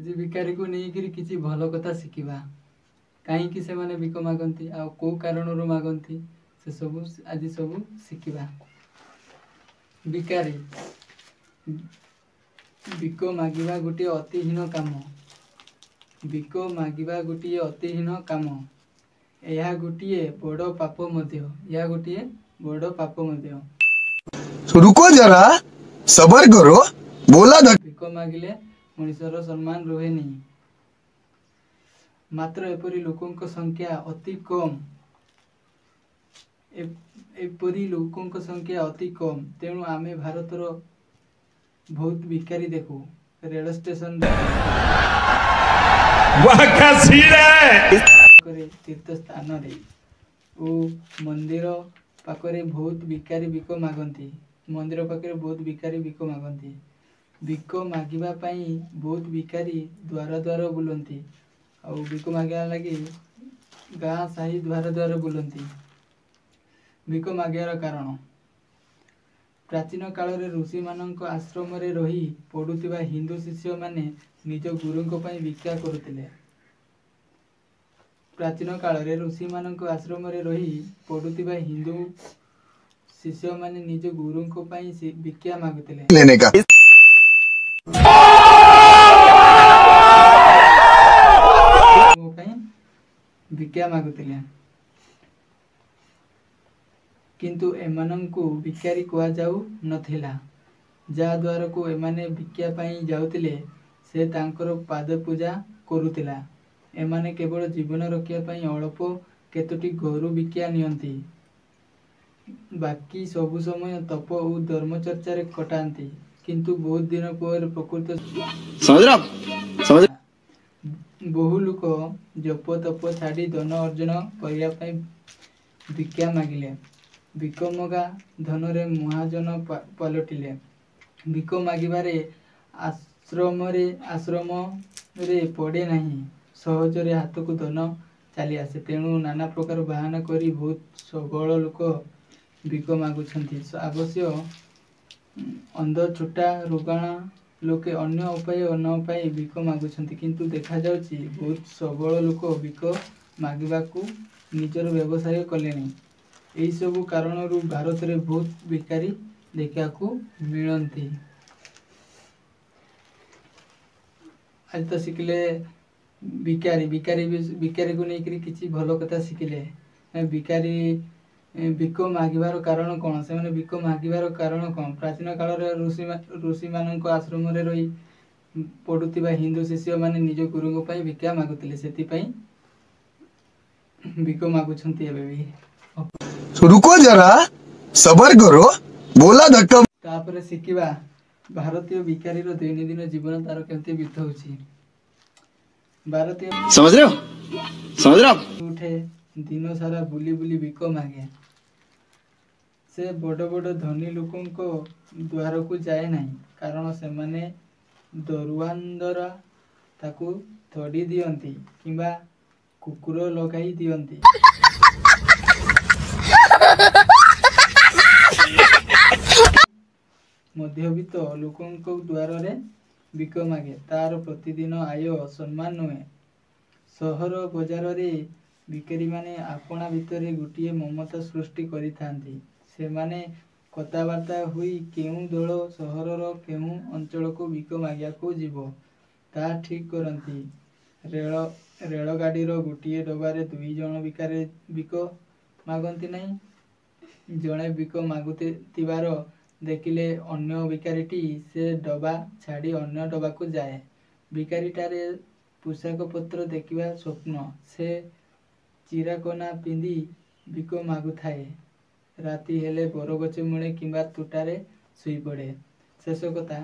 ଆଜି ଭିକାରୀକୁ ନେଇକିରି କିଛି ଭଲ କଥା ଶିଖିବା। କାହିଁକି ସେମାନେ ଭିକ ମାଗନ୍ତି ଆଉ କେଉଁ କାରଣରୁ ମାଗନ୍ତି, ସେସବୁ ଆଜି ସବୁ ଶିଖିବା। ଭିକାରୀ ଭିକ ମାଗିବା ଗୋଟିଏ ଅତିହୀନ କାମ। ଭିକ ମାଗିବା ଗୋଟିଏ ଅତିହୀନ କାମ। ଏହା ଗୋଟିଏ ବଡ଼ ପାପ ମଧ୍ୟ। ଏହା ଗୋଟିଏ ବଡ଼ ପାପ ମଧ୍ୟ। रुको जरा, सबर करो, बोला। ଭିକ ମାଗିଲେ ମଣିଷର ସମ୍ମାନ ରୁହେନି। ମାତ୍ର ଏପରି ଲୋକଙ୍କ ସଂଖ୍ୟା ଅତି କମ୍। ଏପରି ଲୋକଙ୍କ ସଂଖ୍ୟା ଅତି କମ୍। ତେଣୁ ଆମେ ଭାରତର ବହୁତ ଭିକାରୀ ଦେଖୁ ରେଳ ଷ୍ଟେସନ ପାଖରେ, ତୀର୍ଥ ସ୍ଥାନରେ ଓ ମନ୍ଦିର ପାଖରେ ବହୁତ ଭିକାରୀ ଭିକ ମାଗନ୍ତି। ମନ୍ଦିର ପାଖରେ ବହୁତ ଭିକାରୀ ଭିକ ମାଗନ୍ତି। ଭିକ ମାଗିବା ପାଇଁ ବହୁତ ଭିକାରୀ ଦ୍ୱାର ଦ୍ୱାର ବୁଲନ୍ତି। ଆଉ ଭିକ ମାଗିବା ଲାଗି ଗାଁ ସାହି ଦ୍ୱାର ଦ୍ୱାର ବୁଲନ୍ତି। ଭିକ ମାଗିବାର କାରଣ: ପ୍ରାଚୀନ କାଳରେ ଋଷିମାନଙ୍କ ଆଶ୍ରମରେ ରହି ପଢ଼ୁଥିବା ହିନ୍ଦୁ ଶିଷ୍ୟମାନେ ନିଜ ଗୁରୁଙ୍କ ପାଇଁ ଭିକ୍ଷା କରୁଥିଲେ। ପ୍ରାଚୀନ କାଳରେ ଋଷିମାନଙ୍କ ଆଶ୍ରମରେ ରହି ପଢ଼ୁଥିବା ହିନ୍ଦୁ ଶିଷ୍ୟମାନେ ନିଜ ଗୁରୁଙ୍କ ପାଇଁ ଭିକ୍ଷା ମାଗୁଥିଲେ। लेने का ପାଇଁ ଭିକ୍ଷା ମାଗୁଥିଲେ। କିନ୍ତୁ ଏମାନଙ୍କୁ ଭିକାରୀ କୁହାଯାଉ ନଥିଲା। ଯାହା ଦ୍ୱାରକୁ ଏମାନେ ଭିକ୍ଷା ପାଇଁ ଯାଉଥିଲେ, ସେ ତାଙ୍କର ପାଦପୂଜା କରୁଥିଲା। ଏମାନେ କେବଳ ଜୀବନ ରଖିବା ପାଇଁ ଅଳପ କେତୋଟି ଗୋରୁ ଭିକ୍ଷା ନିଅନ୍ତି। ବାକି ସବୁ ସମୟ ତପ ଓ ଧର୍ମଚର୍ଚ୍ଚାରେ କଟାନ୍ତି। କିନ୍ତୁ ବହୁତ ଦିନ ପରେ ପ୍ରକୃତ समझ रहे हो आप? समझ ବହୁ ଲୋକ ଜପ ତପ ଛାଡ଼ି ଧନ ଅର୍ଜନ କରିବା ପାଇଁ ଭିକ୍ଷା ମାଗିଲେ। ଭିକମଗା ଧନରେ ମହାଜନ ପାଲଟିଲେ। ଭିକ ମାଗିବାରେ ଆଶ୍ରମରେ ପଡ଼େ ନାହିଁ। ସହଜରେ ହାତକୁ ଧନ ଚାଲିଆସେ। ତେଣୁ ନାନା ପ୍ରକାର ବାହାନା କରି ବହୁତ ସବଳ ଲୋକ ଭିକ ମାଗୁଛନ୍ତି। ଅବଶ୍ୟ ଅନ୍ଧ, ଛୋଟା, ରୋଗଣା ଲୋକେ ଅନ୍ୟ ଉପାୟ ନ ପାଇ ଭିକ ମାଗୁଛନ୍ତି। କିନ୍ତୁ ଦେଖାଯାଉଛି, ବହୁତ ସବଳ ଲୋକ ଭିକ ମାଗିବାକୁ ନିଜର ବ୍ୟବସାୟ କଲେଣି। ଏହିସବୁ କାରଣରୁ ଭାରତରେ ବହୁତ ଭିକାରୀ ଦେଖିବାକୁ ମିଳନ୍ତି। ଆଜି ତ ଶିଖିଲେ ଭିକାରୀ ଭିକାରୀକୁ ନେଇକରି କିଛି ଭଲ କଥା ଶିଖିଲେ। ଭିକାରୀ ଭିକ ମାଗିବାର କାରଣ କ'ଣ? ସେମାନେ ଭିକ ମାଗିବାର କାରଣ କ'ଣ? ପ୍ରାଚୀନ କାଳରେ ଋଷିମାନଙ୍କ ଆଶ୍ରମରେ ରହି ପଢ଼ୁଥିବା ହିନ୍ଦୁ ଶିଷ୍ୟମାନେ ନିଜ ଗୁରୁଙ୍କ ପାଇଁ ଭିକ୍ଷା ମାଗୁଥିଲେ। ସେଥିପାଇଁ ଭିକ ମାଗୁଛନ୍ତି ଏବେ ବି। रुको जरा, सबर करो, बोला धक्का। ତାପରେ ଶିଖିବା ଭାରତୀୟ ଭିକାରୀର ଦୈନନ୍ଦିନ ଜୀବନ ତାର କେମିତି ବିତଉଛି। ଭାରତୀୟ समझ रहे हो? समझ रहे हो आप? ଉଠେ, ଦିନ ସାରା ବୁଲି ବୁଲି ଭିକ ମାଗେ। ସେ ବଡ଼ ବଡ଼ ଧନୀ ଲୋକଙ୍କ ଦ୍ୱାରକୁ ଯାଏ ନାହିଁ, କାରଣ ସେମାନେ ଦରୱାନ ଦ୍ୱାରା ତାକୁ ତଡ଼ି ଦିଅନ୍ତି କିମ୍ବା କୁକୁର ଲଗାଇ ଦିଅନ୍ତି। ମଧ୍ୟବିତ୍ତ ଲୋକଙ୍କ ଦ୍ୱାରରେ ଭିକ ମାଗେ। ତାର ପ୍ରତିଦିନ ଆୟ ସମାନ ନୁହେଁ। ସହର ବଜାରରେ ଭିକାରୀମାନେ ଆପଣା ଭିତରେ ଗୋଟିଏ ମମତା ସୃଷ୍ଟି କରିଥାନ୍ତି। ସେମାନେ କଥାବାର୍ତ୍ତା ହୋଇ କେଉଁ ଦଳ ସହରର କେଉଁ ଅଞ୍ଚଳକୁ ଭିକ ମାଗିବାକୁ ଯିବ, ତାହା ଠିକ୍ କରନ୍ତି। ରେଳଗାଡ଼ିର ଗୋଟିଏ ଡବାରେ ଦୁଇ ଜଣ ଭିକାରୀ ଭିକ ମାଗନ୍ତି ନାହିଁ। ଜଣେ ଭିକ ମାଗୁଥିବାର ଦେଖିଲେ ଅନ୍ୟ ଭିକାରୀଟି ସେ ଡବା ଛାଡ଼ି ଅନ୍ୟ ଡବାକୁ ଯାଏ। ଭିକାରୀଟାର ପୋଷାକପତ୍ର ଦେଖିବା ସ୍ୱପ୍ନ। ସେ ଚିରାକନା ପିନ୍ଧି ଭିକ ମାଗୁଥାଏ। ରାତି ହେଲେ ବରଗଛ ମୂଳେ କିମ୍ବା ତୋଟାରେ ଶୋଇପଡ଼େ। ଶେଷ କଥା,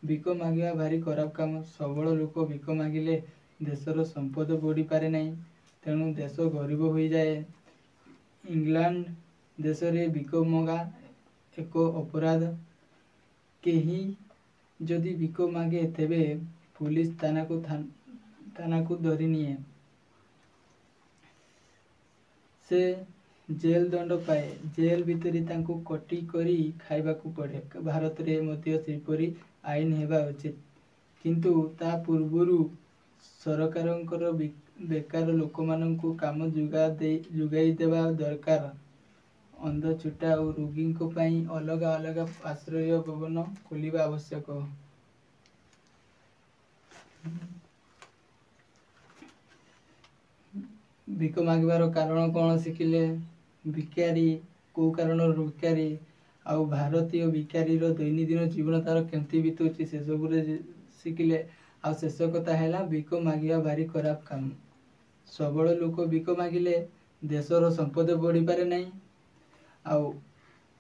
ଭିକ ମାଗିବା ଭାରି ଖରାପ କାମ। ସବଳ ଲୋକ ଭିକ ମାଗିଲେ ଦେଶର ସମ୍ପଦ ବଢ଼ିପାରେ ନାହିଁ। ତେଣୁ ଦେଶ ଗରିବ ହୋଇଯାଏ। ଇଂଲଣ୍ଡ ଦେଶରେ ଭିକମଗା ଏକ ଅପରାଧ। କେହି ଯଦି ଭିକ ମାଗେ, ତେବେ ପୋଲିସ ଥାନାକୁ ଧରିନିଏ। ସେ ଜେଲ ଦଣ୍ଡ ପାଏ। ଜେଲ ଭିତରେ ତାଙ୍କୁ ଖଟି କରି ଖାଇବାକୁ ପଡ଼େ। ଭାରତରେ ମଧ୍ୟ ସେପରି ଆଇନ ହେବା ଉଚିତ। କିନ୍ତୁ ତା ପୂର୍ବରୁ ସରକାରଙ୍କର ବେକାର ଲୋକମାନଙ୍କୁ କାମ ଯୋଗାଇ ଦେବା ଦରକାର। ଅନ୍ଧ, ଛୋଟା ଓ ରୋଗୀଙ୍କ ପାଇଁ ଅଲଗା ଅଲଗା ଆଶ୍ରୟ ଭବନ ଖୋଲିବା ଆବଶ୍ୟକ। ଭିକ ମାଗିବାର କାରଣ କ'ଣ ଶିଖିଲେ। ଭିକାରୀ କେଉଁ କାରଣରୁ ଭିକାରୀ, ଆଉ ଭାରତୀୟ ଭିକାରୀର ଦୈନନ୍ଦିନ ଜୀବନ ତାର କେମିତି ବିତୁଛି, ସେସବୁରେ ଶିଖିଲେ। ଆଉ ଶେଷ କଥା ହେଲା, ଭିକ ମାଗିବା ଭାରି ଖରାପ କାମ। ସବଳ ଲୋକ ଭିକ ମାଗିଲେ ଦେଶର ସମ୍ପଦ ବଢ଼ିପାରେ ନାହିଁ, ଆଉ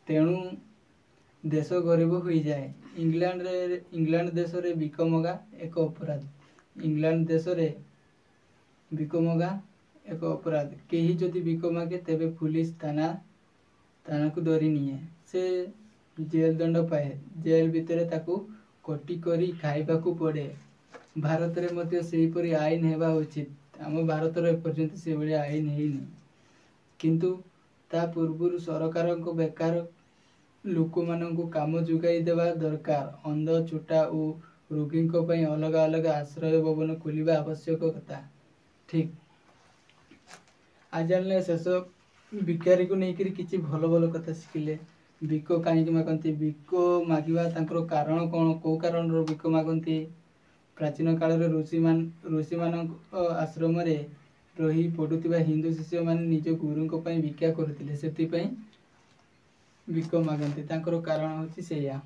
ତେଣୁ ଦେଶ ଗରିବ ହୋଇଯାଏ। ଇଂଲଣ୍ଡ ଦେଶରେ ଭିକ ମଗା ଏକ ଅପରାଧ। ଇଂଲଣ୍ଡ ଦେଶରେ ଭିକ ମଗା ଏକ ଅପରାଧ। କେହି ଯଦି ଭିକ ମାଗେ, ତେବେ ପୁଲିସ ଥାନାକୁ ଧରି ନିଏ। ସେ ଜେଲ ଦଣ୍ଡ ପାଏ। ଜେଲ ଭିତରେ ତାକୁ ଖଟି କରି ଖାଇବାକୁ ପଡ଼େ। ଭାରତରେ ମଧ୍ୟ ସେହିପରି ଆଇନ ହେବା ଉଚିତ। ଆମ ଭାରତରେ ଏପର୍ଯ୍ୟନ୍ତ ସେଭଳି ଆଇନ ହେଇନି। କିନ୍ତୁ ତା ପୂର୍ବରୁ ସରକାରଙ୍କ ବେକାର ଲୋକମାନଙ୍କୁ କାମ ଯୋଗାଇ ଦେବା ଦରକାର। ଅନ୍ଧ, ଛୋଟା ଓ ରୋଗୀଙ୍କ ପାଇଁ ଅଲଗା ଅଲଗା ଆଶ୍ରୟ ଭବନ ଖୋଲିବା ଆବଶ୍ୟକତା। ଠିକ୍। ଆଜି ଜାଣିଲେ, ଶେଷ ଭିକାରୀକୁ ନେଇକରି କିଛି ଭଲ ଭଲ କଥା ଶିଖିଲେ। ଭିକ କାହିଁକି ମାଗନ୍ତି, ଭିକ ମାଗିବା ତାଙ୍କର କାରଣ କ'ଣ, କେଉଁ କାରଣରୁ ଭିକ ମାଗନ୍ତି। ପ୍ରାଚୀନ କାଳରେ ଋଷିମାନଙ୍କ ଆଶ୍ରମରେ ରହି ପଢ଼ୁଥିବା ହିନ୍ଦୁ ଶିଷ୍ୟମାନେ ନିଜ ଗୁରୁଙ୍କ ପାଇଁ ଭିକ୍ଷା କରୁଥିଲେ, ସେଥିପାଇଁ ଭିକ ମାଗନ୍ତି। ତାଙ୍କର କାରଣ ହେଉଛି ସେଇଆ।